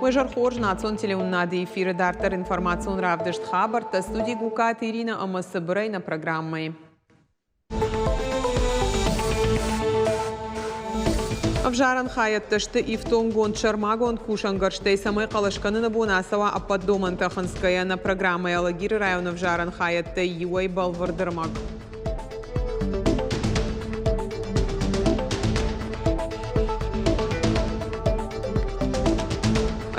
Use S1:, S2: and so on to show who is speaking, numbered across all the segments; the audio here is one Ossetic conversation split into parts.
S1: Уе зӕр хорз национ телеуынынады эфиры дарддӕр информацион равдыст хабӕрттӕ студи Гукаты Ирина ӕмӕ цыбырӕй нӕ программӕйы. Ӕвзарӕн хайӕдтӕ сты ифтонггонд сӕрмагонд кусӕнгӕрзтӕй, цӕмӕй хъӕлӕс кӕныны бон ацӕуа ӕппӕт домӕнтӕ хынцгӕйӕ. Нӕ программӕйы Алагиры районы ӕвзарӕн хайӕдтӕй иуӕй бӕлвырд ӕрмӕг.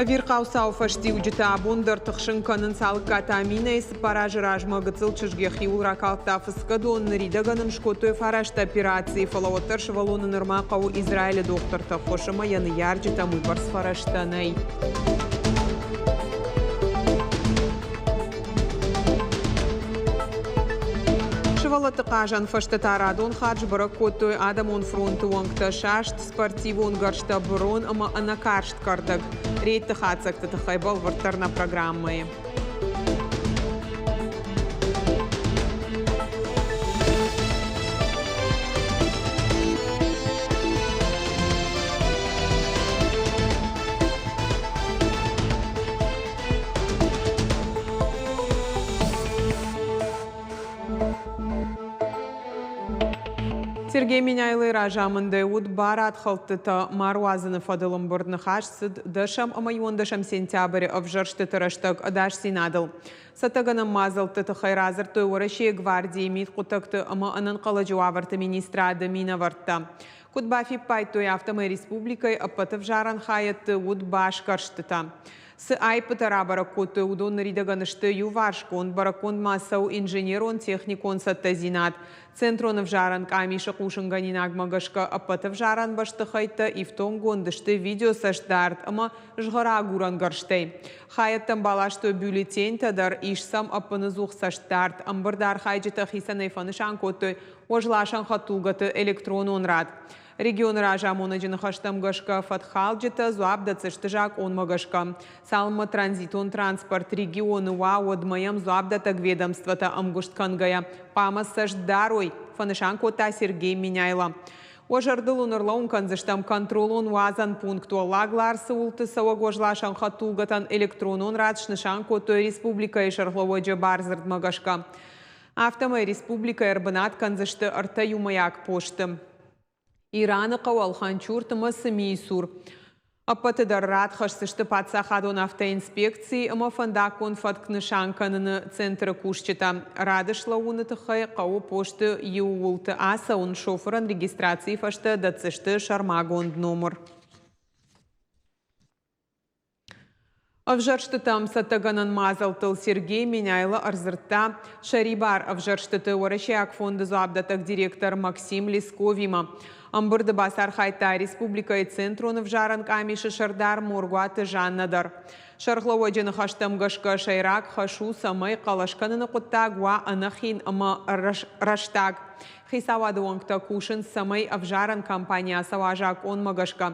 S1: Ӕвирхъау цауы фӕстиуджытӕ абон дӕр тыхсын кӕнынц Алыккаты Аминӕйы цыппар азы размӕ гыццыл чызг йӕхиуыл ракалдта фыцгӕ дон, ныридӕгӕн ын скодтой фараст операцийы, фӕлӕ уӕддӕр сывӕллоны нырма хъӕуы Израилы дохтырты ӕххуыс ӕмӕ йӕ ныййарджытӕм уыйбӕрц фӕрӕзтӕ нӕй. Сывӕллӕтты хъазӕн фӕзтӕ та радон хатт сбӕрӕг кодтой адӕмон фронты уӕнгтӕ саст спортивон гӕрзтӕ бырон ӕмӕ ӕнӕкарст кӕрдӕг. Рейдты хатдзӕгты тыххӕй бӕлвырддӕр нӕ программӕйы. Сергей Меняйлойы разамындӕй уыд барадхӕлдтытӕ ма руадзыны фӕдыл ӕмбырд. Ныхас цыд дӕсӕм ӕмӕ иуӕндӕсӕм сентябры ӕвзӕрстыты рӕстӕг ӕдасдзинадыл. Цӕттӕгӕнӕн мадзӕлтты тыххӕй радзырдтой Уӕрӕсейы гвардийы мидхъуыддӕгты ӕмӕ ӕнӕнхъӕлӕджы уавӕрты министрады минӕвӕрттӕ. Куыд бафиппайдтой, афтӕмӕй республикӕйы ӕппӕт ӕвзарӕн хайӕдты уыд басгӕрстытӕ. Цы аиппытӕ рабӕрӕг кодтой, уыдон ныридӕгӕн сты иуварсгонд, бӕрӕггонд ма цӕуы инженерон-техникон цӕттӕдзинад. Центрон ӕвзарӕн къамисы хъусынгӕнинагмӕ гӕсгӕ ӕппӕт ӕвзарӕн бӕстыхӕйттӕ ифтонггонд сты видеоцӕстдард ӕмӕ згъӕрагурӕн гӕрзтӕй. Хайӕдтӕм баластой бюллетентӕ дӕр, ис сӕм ӕппыныдзух цӕстдард. Ӕмбырды архайджытӕ хицӕнӕй фӕнысан кодтой уӕзласӕн хӕдтулгӕты электронон рад. Регионы разамонӕджы ныхӕстӕм гӕсгӕ, фӕткхалджытӕ дзуапп дӕтдзысты закъонмӕ гӕсгӕ. Цалынмӕ транзитон транспорт регионы уа, уӕдмӕ йӕм дзуапдӕттӕг ведомствотӕ ӕмгуыст кӕнгӕйӕ хъуамӕ цӕст дарой, фӕнысан кодта Сергей Меняйло. Уӕ зӕрдыл уын ӕрлӕууын кӕндзыстӕм контролон-уадзӕн пункт Уӕллаг Ларсы уылты цӕуӕг уӕзласӕн хӕдтулгӕтӕн электронон рад снысан кодтой республикӕйы сӕргълӕууӕджы бардзырдмӕ гӕсгӕ. Афтӕмӕй республикӕйы ӕрбынат кӕндзысты ӕртӕ иумӕйаг посты. Ираны хъӕу Алханчурт ӕмӕ Цымийы цур. Ӕппӕты дӕр рад хӕсдзысты паддзахадон автоинспекцийы ӕмӕ фӕндаггон фӕтк нысан кӕныны центры кусджытӕ. Рады слӕууыны тыххӕй хъӕуы посты иууылты ацӕуын, шофырӕн регистрацийы фӕстӕ дӕтдзысты сӕрмагонд номыр. Ӕвзӕрстытӕм цӕттӕгӕнӕн мадзӕлттыл Сергей Меняйло ӕрдзырдта сӕрибар ӕвзӕрстыты Уӕрӕсейаг фонды дзуапдӕттӕг директор Максим Лесковимӕ. Ӕмбырды бацархайдта республикӕйы Центрон ӕвзарӕн къамисы сӕрдар Моргуаты Жаннӕ дӕр. Сӕргълӕууӕджы ныхӕстӕм гӕсгӕ сӕйраг хӕс у, цӕмӕй хъӕлӕс кӕныны хъуыддаг уа ӕнӕхин ӕмӕ рӕстаг. Хицауады уӕнгтӕ кусынц, цӕмӕй ӕвзарӕн кампани ацӕуа закъонмӕ гӕсгӕ.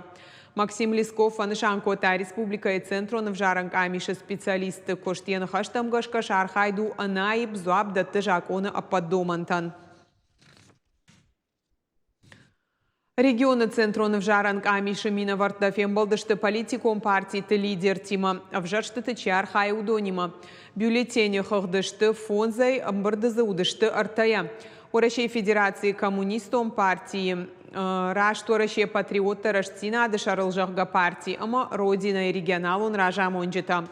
S1: Максим Лесков фӕнысан кодта республикӕйы Центрон ӕвзарӕн къамисы специалистты куыст. Йӕ ныхӕстӕм гӕсгӕ сӕ архайд у ӕнӕаипп, дзуапп дӕтты закъоны ӕппӕт домӕнтӕн. Регионы Центрон ӕвзарӕн къамисы минӕвӕрттӕ фембӕлдысты политикон партиты лидертимӕ, ӕвзӕрстыты чи архайы, уыдонимӕ. Бюллетены хыгъды сты фондзӕй, ӕмбырды дзы уыдысты ӕртӕйӕ. Уӕрӕсейы Федерацийы Коммунистон партийы Раст Уӕрӕсе патриоттӕ рӕстдзинады сӕрыл зӕгъгӕ парти ӕмӕ Родина-йы регионалон разамонджытӕ.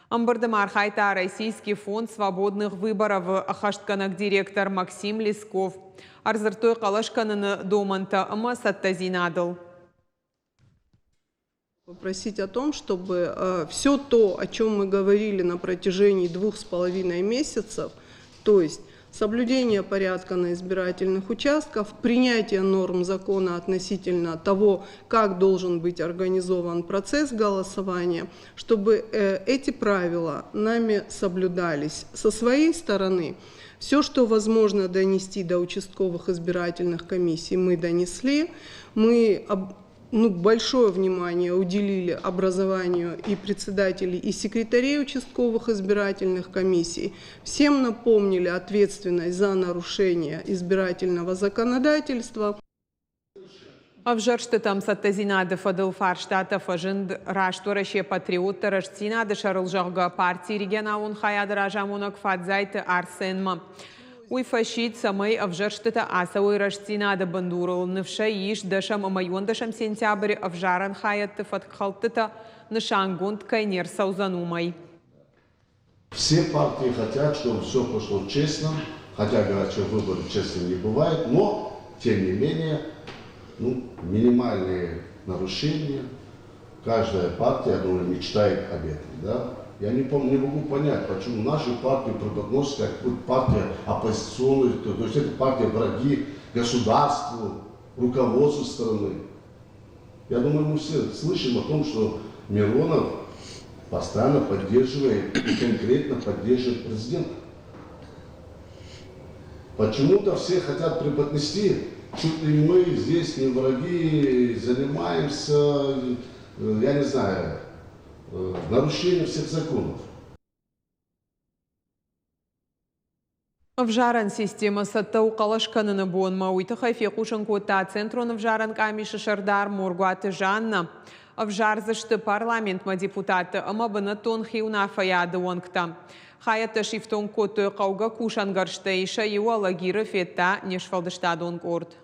S1: Ӕмбырды ма архайдта Российский фонд свободных выборов-ы ӕххӕстгӕнӕг директор Максим Лесков. Ӕрдзырдтой хъӕлӕс кӕныны домӕнтӕ ӕмӕ цӕттӕдзинадыл.
S2: Попросить о том, чтобы все то, о чем мы говорили на протяжении 2,5 месяцев, то есть соблюдение порядка на избирательных участках, принятие норм закона относительно того, как должен быть организован процесс голосования, чтобы эти правила нами соблюдались. Со своей стороны, все, что возможно донести до участковых избирательных комиссий, мы донесли. Мы ну, большое внимание уделили образованию и председателей, и секретарей участковых избирательных комиссий. Всем напомнили ответственность за нарушение избирательного законодательства.
S1: Ӕвзӕрстытӕм цӕттӕдзинады фӕдыл фарстатӕ фӕзынд Раст Уӕрӕсе патриоттӕ рӕстдзинады сӕрыл, зӕгъгӕ, партийы регионалон хайады разамонӕг Фадзайты Арсенмӕ. Уый фӕсидт, цӕмӕй ӕвзӕрстытӕ ацӕуой рӕстдзинады бындурыл. Ныфс ӕй ис, дӕсӕм ӕмӕ иуӕндӕсӕм сентябры ӕвзарӕн хайӕдты фӕткхӕлдтытӕ нысангонд кӕй не рцӕудзӕн, уымӕй.
S3: Все партии хотят, чтобы все прошло честно, хотя говорят, что выборы честно не бывает, но, тем не менее, ну, минимальные нарушения, каждая партия, я думаю, мечтает об этом. Да? Я не, не могу понять, почему нашу партию преподносят как вот партия оппозиционная, то, то есть это партия враги государству, руководству страны. Я думаю, мы все слышим о том, что Миронов постоянно поддерживает и конкретно поддерживает президента. Почему-то все хотят преподнести, чуть ли мы здесь не враги, занимаемся, я не знаю, нарушением всех законов.
S1: Ӕвзарӕн системӕ цӕттӕ у хъӕлӕс кӕныны бонмӕ. Уый тыххӕй фехъусын кодта Центрон ӕвзарӕн къамисы сӕрдар Моргуаты Жаннӕ. Ӕвзардзысты парламентмӕ депутатты ӕмӕ бынӕттон хиуынаффӕйады уӕнгтӕ. Хайӕдтӕ сифтонг кодтой хъӕугӕ кусӕнгӕрзтӕй, сӕ иу Алагиры федта не сфӕлдыстадон къорд.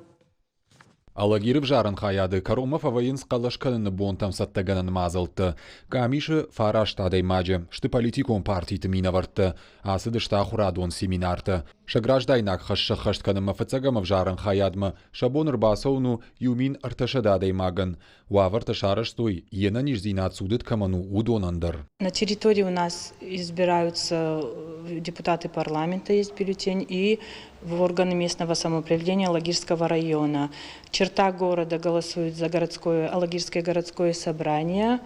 S4: Алагиры взарӕн хайады кӕронмӕ фӕвӕййынц хъӕлӕс кӕныны бонтӕм цӕттӕгӕнӕн мадзӕлттӕ. Къамисы фараст адӕймаджы сты политикон партиты минӕвӕрттӕ, ацыдысты ахуырадон семинартӕ. Сӕ граждайнаг хӕс сӕххӕст кӕнынмӕ фыццӕгӕм ӕвзарӕн хайадмӕ сӕ бон ӕрбацӕуын у 1300 адӕймагӕн. Уавӕртӕ сарӕзтой, йе нӕниздзинад цудыд кӕмӕн у, уыдонӕн дӕр.
S5: На территории у нас избираются депутаты парламента, есть бюллетень, и в органы местного самоуправления Алагирского района. Черта города голосует за городское, Алагирское городское собрание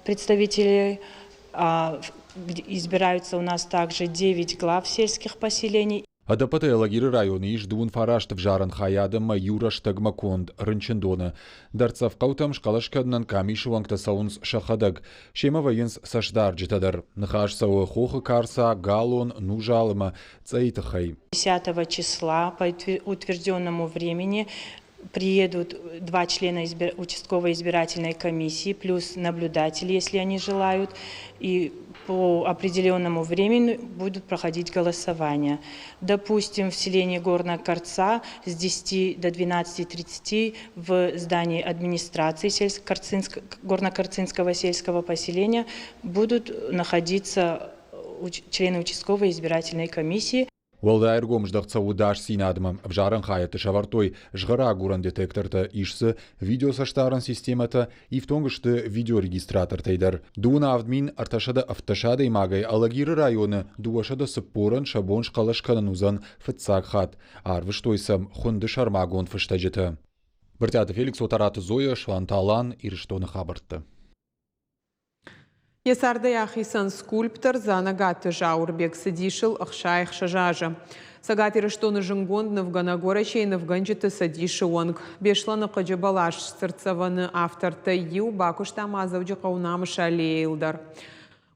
S5: представителей. А избираются у нас также 9 глав сельских поселений.
S4: Ӕдӕппӕтӕй Алагиры районы ис дыууын фараст ӕвзарӕн хайад ӕмӕ иу рӕстӕгмӕ конд рынчындоны. Дӕрддзӕф хъӕутӕм схъӕлӕс кӕнынӕн къамисы уӕнгтӕ цӕуынц сӕхӕдӕг. Семӕ вӕййынц цӕстдарджытӕ дӕр. Ныхас цӕуы Хохы Карца, Галон, Нузал ӕмӕ Цъӕйы тыххӕй.
S5: 10 числа по утвержденному времени приедут два члена участковой избирательной комиссии плюс наблюдатели, если они желают, и по определенному времени будут проходить голосование. Допустим, в селении Горная Корца с 10 до 12.30 в здании администрации Горно-Корцинского сельского поселения будут находиться члены участковой избирательной комиссии.
S4: Уӕлдай ӕргом здӕхт цӕуы ӕдасдзинадмӕ. Ӕвзарӕн хайӕдты сӕвӕрдтой згъӕрагурӕн детектортӕ, ис дзы видеоцӕстдарӕн системӕтӕ, ифтонг сты видеорегистратортӕй дӕр. Дыууын авд мин ӕртӕсӕдӕ ӕвддӕс адӕймагӕй Алагиры районы дыууӕсӕдӕ цыппорӕн сӕ бон схъӕлӕс кӕнын уыдзӕн фыццаг хатт. Арвыстой сӕм хуынды сӕрмагонд фыстӕджытӕ. Брытъиаты Феликс, Отараты Зоя, Суанты Алан, Ирыстоны хабӕрттӕ.
S1: Йӕ цардӕй ахицӕн скульптор Дзанӕгаты Зауырбег цыдис ыл 66 азы. Цӕгат Ирыстоны зынгонд нывгӕнӕг Уӕрӕсейы нывгӕнджыты цӕдисы уӕнг. Беслӕны хъыджы бӕлас цыртдзӕвӕны автортӕй иу бакуыста ма Дзӕуджыхъӕуы Намысы аллеяйыл дӕр.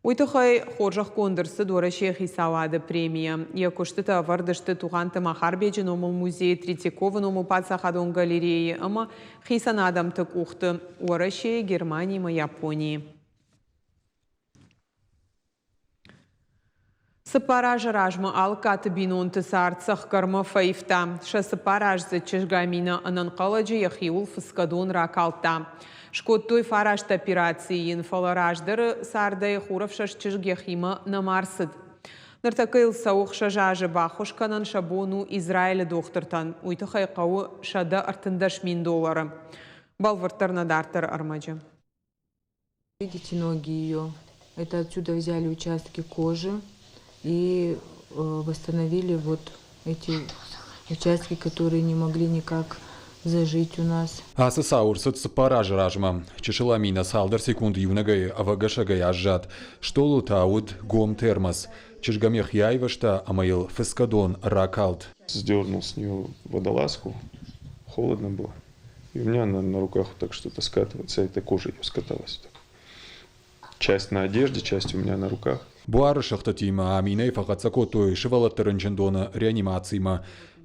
S1: Уый тыххӕй хорзӕхгонд ӕрцыд Уӕрӕсейы хицауады премийӕ. Йӕ куыстытӕ ӕвӕрд сты Тугъанты Махарбеджы номыл музейы Третьяковы номыл паддзахадон галерейы ӕмӕ хицӕн адӕмты къухты Уӕрӕсейы, Германийы ӕмӕ Японийы. Цыппар азы размӕ Алыккаты бинонты цард цӕхгӕрмӕ фӕивта. Сӕ цыппараздзыд чызг Аминӕ ӕнӕнхъӕлӕджы йӕхиуыл фыцгӕ дон ракалдта. Скодтой фараст операцийы йын, фӕлӕ раздӕры цардӕй хурӕфсӕст чызг йӕхимӕ нӕма рцыд. Ныртӕккӕ йыл цӕуы ӕхсӕз азы баххуыс кӕнын сӕ бон у Израилы дохтыртӕн. Уый тыххӕй хъӕуы 113 мин доллары. Бӕлвырддӕр нӕ дарддӕры ӕрмӕджы.
S6: Видите ноги ее? Это отсюда взяли участки кожи и восстановили вот эти участки, которые не могли никак зажить у нас.
S4: Ацы цау ӕрцыд цыппар азы размӕ. Чысыл Аминӕ цалдӕр секунды иунӕгӕй ӕвӕгӕсӕгӕй аззад. Стъолыл та уыд гом термос. Чызг ӕм йӕхи айвӕзта ӕмӕ йыл фыцгӕ дон ракалд.
S7: Сдернул с нее водолазку, холодно было. И у меня на, на руках вот так что-то скатывается, эта кожа ее скаталась. Так. Часть на одежде, часть у меня на руках.
S4: Буары сыгъдтытимӕ Аминӕйы фӕхӕццӕ кодтой сывӕллӕтты рынчындоны реанимацимӕ.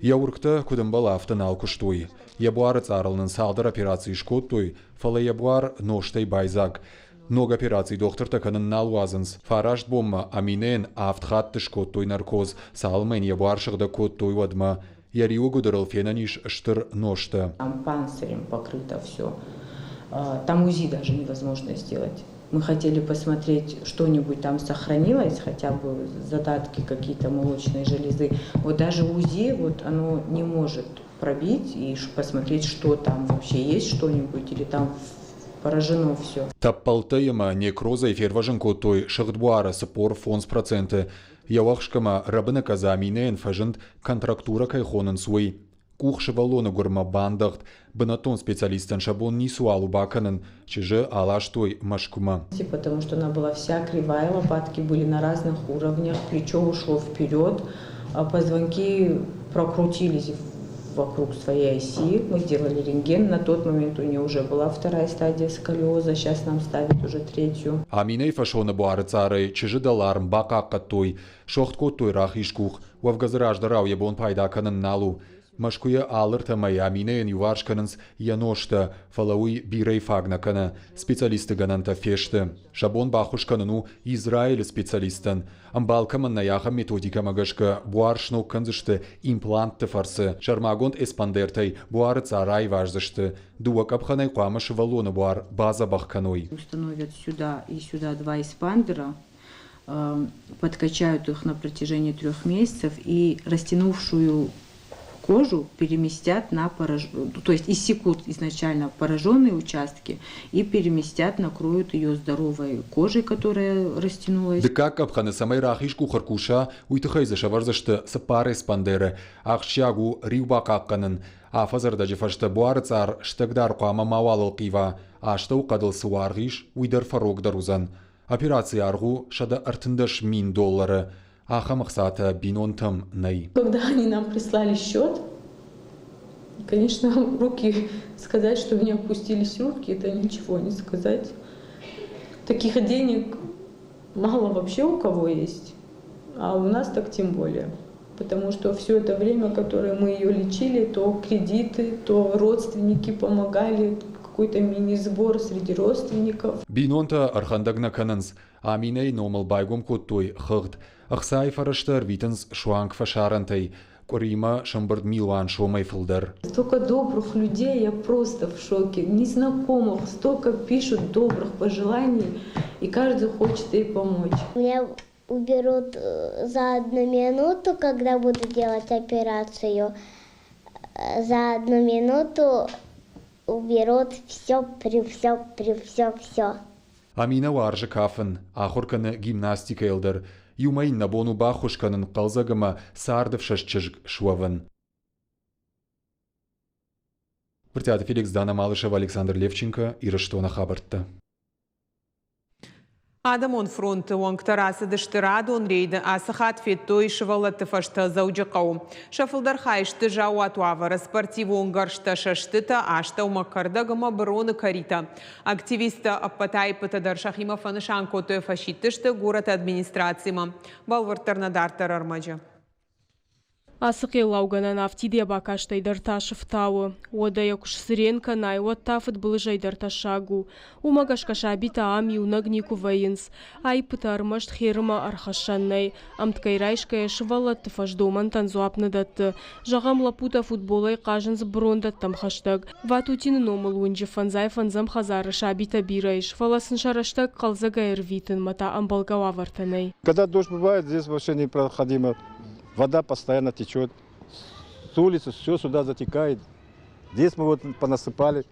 S4: Йӕ уыргтӕ, куыд ӕмбӕлы, афтӕ нал куыстой. Йӕ буары цъарыл нын цалдӕр операцийы скодтой, фӕлӕ йӕ буар нозтӕй байдзаг. Ног операци дохтыртӕ кӕнын нал уадзынц. Фараст бонмӕ Аминӕйӕн авд хатты скодтой наркоз, цалынмӕ йын йӕ буар сыгъдӕг кодтой, уӕдмӕ. Йӕ риуы гуыдырыл фенӕн ис стыр ностӕ.
S6: Там панцирем покрыто все. Там УЗИ даже невозможно сделать. Мы хотели посмотреть, что-нибудь там сохранилось, хотя бы задатки какие-то молочной железы. Вот даже УЗИ вот оно не может пробить и посмотреть, что там вообще есть что-нибудь или там поражено все.
S4: Тӕппӕлтӕ ӕмӕ некрозӕй фервӕзын кодтой сыгъд буары 45 проценты. Йӕ уӕхск ӕмӕ рӕбыны къӕдз Аминӕйӕн фӕзынд, контрактурӕ кӕй хонынц, уый. Къух сывӕллоны гуырмӕ бандӕгъд. Бынӕттон специалисттӕн сӕ бон ницыуал у бакӕнын. Чызджы аластой Мӕскуымӕ.
S6: Потому что она была вся кривая, лопатки были на разных уровнях, плечо ушло вперед, а позвонки прокрутились вокруг своей оси. Мы сделали рентген. На тот момент у нее уже была вторая стадия сколиоза, сейчас нам ставят уже третью.
S4: Аминӕйы фӕсоны буары цъарӕй чызджы дӕларм бахъахъхъӕдтой, суӕгъд кодтой рахиз къух, уӕвгӕ дзы раздӕрау йӕ бон пайда кӕнын нал у. Мӕскуыйы алыртӕмӕй Аминӕйӕн иуварс кӕнынц йӕ ностӕ, фӕлӕ уый бирӕ фаг нӕ кӕны. Специалистты гӕнӕнтӕ фесты. Сӕ бон баххуыс кӕнын у Израилы специалисттӕн. Ӕмбал кӕмӕн нӕй, ахӕм методикӕмӕ гӕсгӕ буар сног кӕндзысты имплантты фӕрцы. Сӕрмагонд эспандертӕй буары цъар аиваздзысты. Дыууӕ къӕпхӕнӕй хъуамӕ сывӕллоны буар бадзӕбӕх кӕной.
S6: Установят сюда и сюда два эспандера, подкачают их на протяжении 3 месяцев и растянувшую кожу переместят на пораж... то есть иссекут изначально пораженные участки и переместят, накроют ее здоровой кожей, которая растянулась.
S4: Дыккаг къӕпхӕны цӕмӕй рахиз къух ӕркуса, уый тыххӕй дзы сӕвӕрдзысты цыппар эспандеры. Ахсджиаг у риу бахъахъхъӕнын. Афӕдзы фӕстӕ буары цъар стӕгдар хъуамӕ мауал ӕлхъива. Астӕухъӕдыл цы уаргъ ис, уый дӕр фӕрогдӕр уыдзӕн. Операцийы аргъ у 113 000 доллары. Ахӕм ӕхцатӕ бинонтӕм нӕй.
S6: Когда они нам прислали счет, конечно, руки, сказать, что у меня опустились руки, это ничего не сказать. Таких денег мало вообще у кого есть, а у нас так тем более. Потому что все это время, которое мы ее лечили, то кредиты, то родственники помогали, какой-то мини-сбор среди родственников.
S4: Бинонтӕ ӕрхӕндӕг нӕ кӕнынц. Аминӕйы номыл байгом кодтой хыгъд. Ӕхцайы фӕрӕзтӕ ӕрвитынц суанг фӕсарӕнтӕй. Къуыримӕ сӕмбырд милуан сомӕй фылдӕр.
S6: Столько добрых людей, я просто в шоке. Незнакомых, столько пишут добрых пожеланий, и каждый хочет ей помочь.
S8: Мне уберут за одну минуту, когда буду делать операцию. За одну минуту уберут все, при все, при все, все.
S4: Аминӕ уарзы кафын, ахуыр кӕны гимнастикӕйыл дӕр. Иумӕ йын нӕ бон у баххуыс кӕнын хъӕлдзӕг ӕмӕ цардӕфсӕст чызг суӕвын. Брытъиаты Феликс, Дана Малышева, Александр Левченко, Ирыстоны хабӕрттӕ.
S1: Адӕмон фронты уӕнгтӕ рацыдысты радон рейды. Ацы хатт федтой сывӕллӕтты фӕзтӕ Дзӕуджыхъӕуы. Сӕ фылдӕр хай сты заууат уавӕры: спортивон гӕрзтӕ, сӕстытӕ, астӕумӕ кӕрдӕг ӕмӕ быроны кӕритӕ. Активисттӕ ӕппӕт аиппытӕ дӕр сӕхимӕ фӕнысан кодтой, фӕсидтысты горӕты администрацимӕ. Бӕлвырддӕр нӕ дарддӕр ӕрмӕджы.
S9: Ацы хъеллаугӕнӕн афтид йӕ бакастӕй дӕр тасы фтауы. Уӕдӕ йӕ куы сцырен кӕнай, уӕд та фыдбылызӕй дӕр тӕссаг у. Уымӕ гӕсгӕ сабитӕ ам иунӕг никуы вӕййынц. Аиппытӕ ӕрмӕст херымӕ ӕрхӕссӕн нӕй. Ӕмткӕй райсгӕйӕ сывӕллӕтты фӕз домӕнтӕн дзуапп нӕ дӕтты. Зӕгъӕм, лӕппутӕ футболӕй хъазынц бырондӕттӕм хӕстӕг. Ватутины номыл уынджы 55-ӕм хӕдзары сабитӕ бирӕ ис, фӕлӕ сын сӕ рӕстӕг хъӕлдзӕгӕй ӕрвитынмӕ та ӕмбӕлгӕ уавӕртӕ нӕй.
S10: Когда дождь бывает, здесь вообще непроходимо. Вода постоянно течет. С улицы все сюда затекает. Здесь мы вот понасыпали,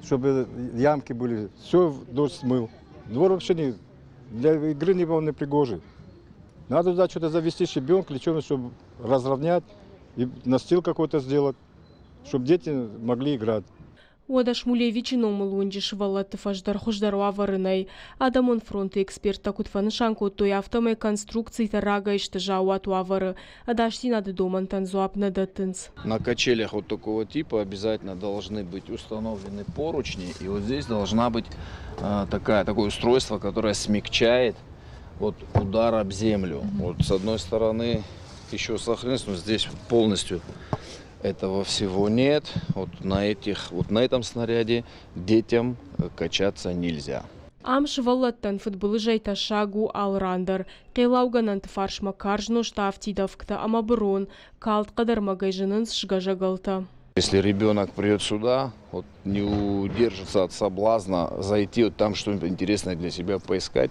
S10: чтобы ямки были. Все дождь смыл. Двор вообще не, для игры не был непригожий. Надо туда что-то завести, щебенку или что-нибудь, чтобы разровнять и настил какой-то сделать, чтобы дети могли играть.
S9: Уӕдӕ Шмулевичы номыл уынджы сывӕллӕтты фӕз дӕр хуыздӕр уавӕры нӕй. Адӕмон фронты эксперттӕ куыд фӕнысан кодтой, афтӕмӕй конструкцитӕ рагӕй сты заууат уавӕры. Ӕдасдзинады домӕнтӕн дзуапп нӕ дӕттынц.
S11: На качелях вот такого типа обязательно должны быть установлены поручни. И вот здесь должна быть такое устройство, которое смягчает вот удар об землю. Вот с одной стороны Еще сохранилось, но здесь полностью этого всего нет. Вот на этих, вот на этом снаряде детям качаться нельзя.
S9: Ам сывӕллӕттӕн фыдбылызӕй тӕссаг у алыран дӕр. Хъеллаугӕнӕнты фарсмӕ карз нозт афтид ӕвгтӕ ӕмӕ бырон, калд хъӕдӕрмӕгӕй зынынц сгӕзӕгӕлтӕ.
S11: Если ребенок придет сюда, вот не удержится от соблазна зайти вот там что-нибудь интересное для себя поискать.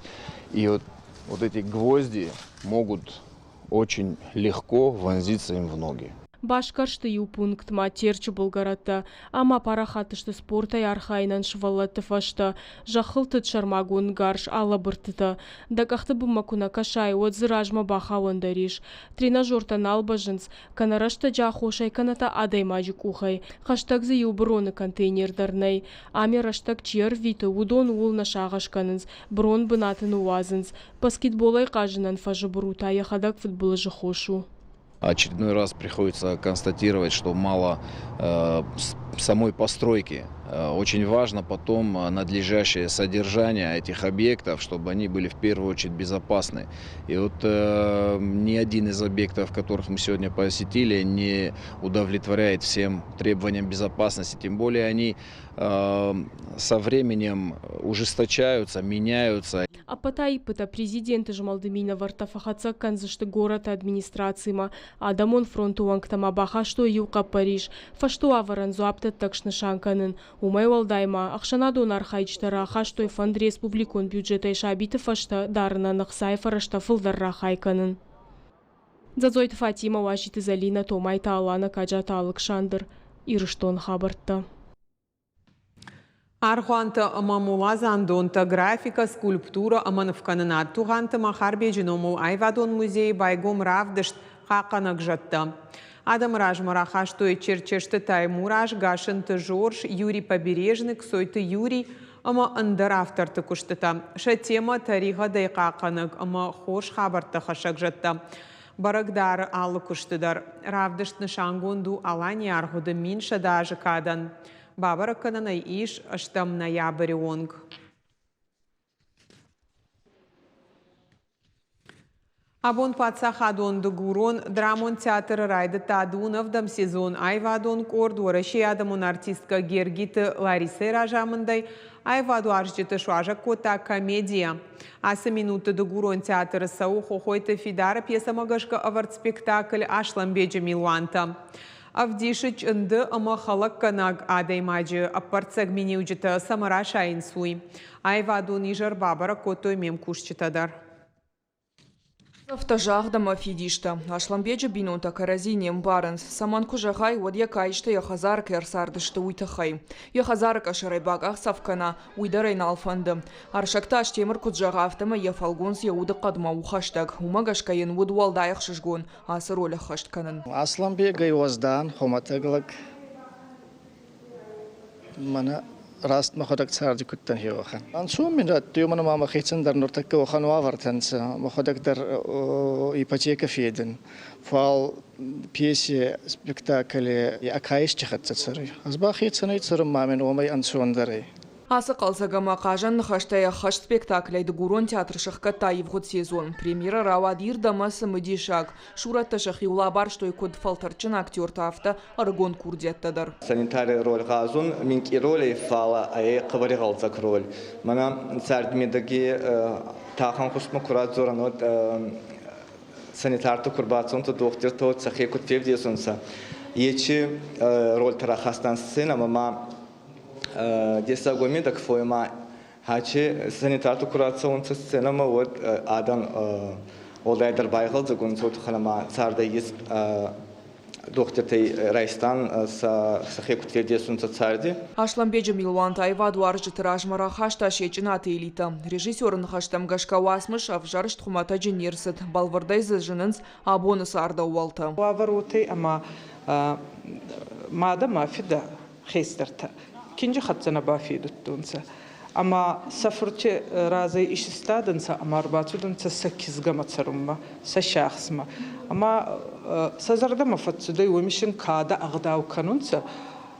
S11: И вот, вот эти гвозди могут очень легко вонзиться им в ноги.
S9: Басгӕрсты иу пунктмӕ Терчы былгӕрӕттӕ ӕмӕ апарахат сты спортӕй архайынӕн сывӕллӕтты фӕстӕ зӕххыл тыд сӕрмагонд гарз алӕбырдтытӕ. Дӕ къӕхты бынмӕ куы нӕ кӕсай, уӕд дзы размӕ бахауӕн дӕр ис. Тренажертӕ нал бӕззынц, кӕнӕ рӕстӕджы аххосӕй, кӕнӕ та адӕймаджы къухӕй. Хӕстӕг дзы иу быроны контейнер дӕр нӕй. Ам йӕ рӕстӕг чи ӕрвиты, уыдон ууыл нӕ сагъӕс кӕнынц, бырон бынаты ныууадзынц. Баскетболӕй хъазынӕн фӕзы быру та йӕхӕдӕг фыдбылызы хос у.
S11: Очередной раз приходится констатировать, что мало самой постройки. Очень важно потом надлежащее содержание этих объектов, чтобы они были в первую очередь безопасны. И вот ни один из объектов, которых мы сегодня посетили, не удовлетворяет всем требованиям безопасности. Тем более они со временем ужесточаются, меняются.
S9: Ӕппӕт аиппытӕ президенты змӕлды минӕвӕрттӕ фӕхӕццӕ кӕндзысты горӕты администрацимӕ. Адӕмон фронты уӕнгтӕ ма бахастой иу хъӕппӕрис фӕстуавӕрӕн дзуапдӕттӕг снысан кӕнын. Уымӕй уӕлдай ма ӕхсӕнадон архайджытӕ рахастой фӕнд республикон бюджетӕй сабиты фӕстӕ дарынӕн ӕхцайы фӕрӕзтӕ фылдӕр рахай кӕнын. Дзӕдзойты Фатимӕ, Уазиты Зӕлинӕ, Томайты Алана, Каджаты Алыксандр. Ирыстоны хабӕрттӕ.
S1: Аргъуантӕ ӕмӕ моладзандонтӕ, графикӕ, скульптурӕ ӕмӕ нывкӕнынад. Тугъанты Махарбеджы номыл аивадон музейы байгом равдыст «Хъахъхъӕнӕг зӕдтӕ». Адӕмы размӕ рахастой Черчесты Таймураз, Гасынты Жорж, Юрий Побережный, Ксойты Юрий ӕмӕ ӕндӕр авторты куыстытӕ. Сӕ темӕ тӕригъӕдӕй хъахъхъӕнӕг ӕмӕ хорз хабӕрттӕ хӕссӕг зӕдтӕ. Бӕрӕг дары алы куысты дӕр. Равдыст нысангонд у Аланийы аргъуыды 1100 азы кадӕн. Бабӕрӕг кӕнӕн ӕй ис ӕстӕм ноябры онг. Абон паддзахадон дыгурон драмон театры райдыдта дыууын ӕвдӕм сезон аивадон къорд Уӕрӕсейы адӕмон артисткӕ Гергиты Ларисӕйы разамындӕй аивадуарзджыты суазӕг кодта комедийӕ. Ацы минутты дыгурон театры цӕуы Хохойты Фидары пьесӕмӕ гӕсгӕ ӕвӕрд спектакль «Аслӕнбеджы милуантӕ». Ӕвдисы чъынды ӕмӕ хӕлӕггӕнӕг адӕймаджы ӕппӕрццӕг миниуджытӕ цӕмӕ расайынц, уый. Аивадон изӕр бабӕрӕг кодтой ме мкусджытӕ дӕр.
S12: Афтӕ загъд ӕмӕ фидистӕ. Аслӕнбеджы бинонтӕ кӕрӕдзи не мбарынц. Цӕмӕн куы зӕгъай, уӕд йӕ каистӕ йӕ хӕдзары кӕй ӕрцардысты, уый тыххӕй. Йӕ хӕдзары къӕсӕрӕй бакъахдзӕф кӕна, уый дӕр ӕй нал фӕнды. Арсӕгты Астемыр куыд зӕгъы, афтӕмӕй йӕ фӕлгонц йӕ удыхъӕдмӕ у хӕстӕг. Уымӕ гӕсгӕ йын уыд уӕлдай ӕхсызгон ацы роль ӕххӕст кӕнын.
S13: Аслӕнбегӕй уӕздан, хуымӕтӕг лӕг. Мӕнӕ раст мӕхуӕдӕг царди кудтӕн хеуӕхӕн. Ӕнцон мин радтуй, уомӕн ӕма мӕхецӕн дӕр нуртӕккӕ уӕхӕн уавӕртӕ нцӕ. Мӕхуӕдӕг дӕр ипотекӕ федун. Фал пьесе, спектакль ӕ хӕццӕ цӕруй. Ӕз ба хецӕнӕй цӕрун ма мин уомӕй ӕнцондӕр ӕй.
S12: Ацы хъӕлдзӕг ӕмӕ хъазӕн ныхӕстӕй ӕххӕст спектаклӕй Дыгурон театр сӕхгӕдта ивгъуыд сезон. Премьерӕ рауад ирд ӕмӕ цымыдисаг. Сурӕттӕ сӕхиуыл абарстой куыд фӕлтӕрдджын актертӕ, афтӕ ӕрыгон курдиӕттӕ дӕр.
S14: Санитарий роль гъазун минкъий ролей, фалӕ ӕй хъӕбӕр игъӕлдзӕг роль. Мӕнӕ царди медӕги тӕхӕн кустмӕ ку радзорӕн, уӕд санитартӕ ку рбацӕунцӕ, дохтиртӕ сӕхе куд февдесунцӕ, ечи рольтӕ рахастан сценӕмӕ ма дессаг уомедӕг фойма хачи санитартӕ ку рацӕунцӕ сценӕмӕ, уӕд адӕн уӕлдайдӕр байгъӕлдзӕг унцӕ, туххӕн ӕма цардӕй ист дохтиртӕй райстан сӕхе куд февдесунцӕ царди.
S12: Аслӕнбеджы милуанты аивадуарзджыты размӕ рахаста Сечъынаты элитӕ. Режиссеры ныхӕстӕм гӕсгӕ уацмыс ӕвзӕрст хуымӕтӕджы не рцыд. Бӕлвырдӕй дзы зынынц абоны царды ӕууӕлтӕ.
S15: Уавӕр уотӕ ӕма мадӕ ма фидӕ хестӕртӕ кинджи хӕццӕ нӕ бафедудтонцӕ. Ӕма сӕ фурти разӕй исистадӕнцӕ ӕма ӕрбацудӕнцӕ сӕ кизгӕмӕ цӕрунмӕ, сӕ сиахсмӕ. Ӕма сӕ зӕрдӕмӕ фӕццудӕй, уоми син кадӕ ӕгъдау кӕнунцӕ.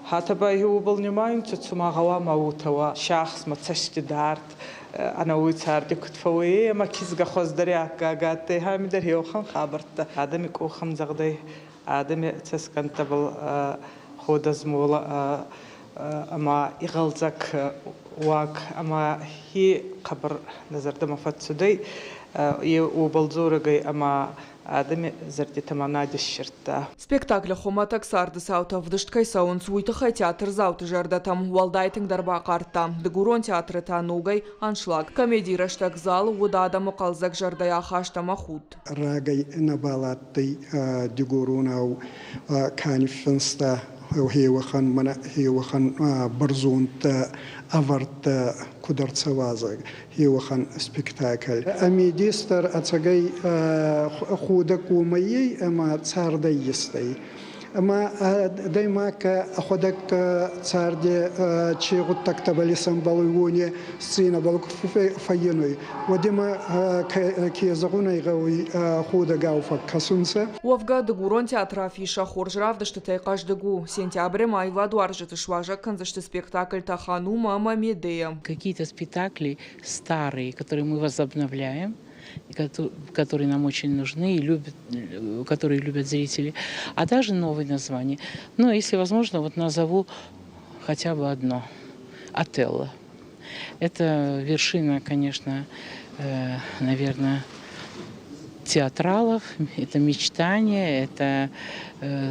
S15: Хатӕ ба уобӕл нимайунцӕ, цума гъӕуама уотӕ уа сиахсмӕ цӕсти дард. Ӕнӕуи царди куд фӕууй, ӕма кизгӕ хуӕздӕри аккаг адтӕй, ами дӕр еуӕхӕн хабӕрттӕ. Адӕми къохӕмдзӕгъдӕй, адӕми цӕсгӕнттӕбӕл ходӕзмолӕ ӕма игъӕлдзӕг уаг ӕма хи хъӕбӕр нӕ зӕрдӕмӕ фӕццудӕй. Е уобӕл дзорӕг ӕй ӕма адӕми зӕрдитӕмӕ над иссирдта.
S12: Спектаклы хуымӕтӕг царды цаутӕ ӕвдыст кӕй цӕуынц, уый тыххӕй театрдзауты зӕрдӕтӕм уӕлдай тынгдӕр бахъардта. Дыгурон театры та ногӕй аншлаг. Комедийы рӕстӕг залы уыд адӕмы хъӕлдзӕг зӕрдӕйы ахаст ӕмӕ худт.
S16: Рагӕй нӕбал адтӕй дигоронау ка ниффинста, хеуӕхӕн мӕнӕ хеуӕхӕн бӕрзонд ӕвӕрдтӕ куд ӕрцӕуа, еуӕхӕн спектакль. Ами дес дӕр ӕцӕгӕй ходӕг уомӕй ӕй ӕма цардӕй естӕй. Ӕма адӕймаг ӕхуӕдӕг царди чи гъуддӕгтӕбӕл исӕмбӕлуй, уони сценӕбӕл ку фӕййинуй, уӕд имӕ, ке зӕгъун ӕй гъӕуй, ходӕгау фӕккӕсунцӕ.
S12: Уӕвгӕ, Дыгурон театры афишӕ хорз равдыстытӕй хъӕздыг у. Сентябры ма аивадуарзджыты суазӕг кӕндзысты спектакльтӕ «Ханум» ӕмӕ «Медея».
S17: Какие-то спектакли старые, которые мы возобновляем, которые нам очень нужны и любят, которые любят зрители, а также новые названия. Но, если возможно, вот назову хотя бы одно – «Отелло». Это вершина, конечно, наверное, театралов, это мечтание, это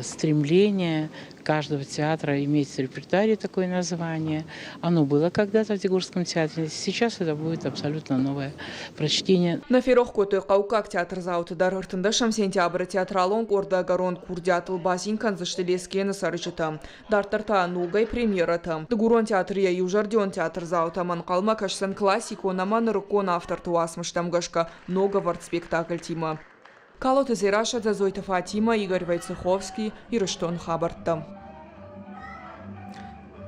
S17: стремление каждого театра иметь в репертуаре такое название. Оно было когда-то в Дигорском театре, сейчас это будет абсолютно новое прочтение.
S12: Нӕ ферох кодтой хъӕуккаг театрдзауты дӕр. 13 сентябры театралон къорды ӕгӕрон курдиатыл бацин кӕндзысты Лескены цӕрджытӕ. Дарддӕр та ногӕй премьерӕтӕ. Дыгурон театры йӕ иузӕрдион театрдзаутӕм ӕнхъӕлмӕ кӕсдзӕн классикон ӕмӕ нырыккон авторты уацмыстӕм гӕсгӕ ног ӕвӕрд спектакльтимӕ. Калоты Дзерассӕ, Дзӕзойты Фатимӕ, Игорь Войцеховский, Ирыстон хабӕрттӕ.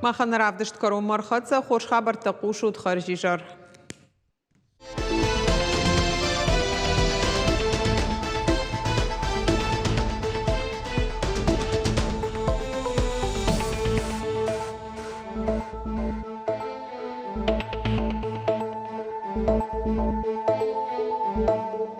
S1: Махӕн равдыст кӕронмӕ ӕрхӕццӕ. Хорз хабӕрттӕ хъусут хӕрзизӕр.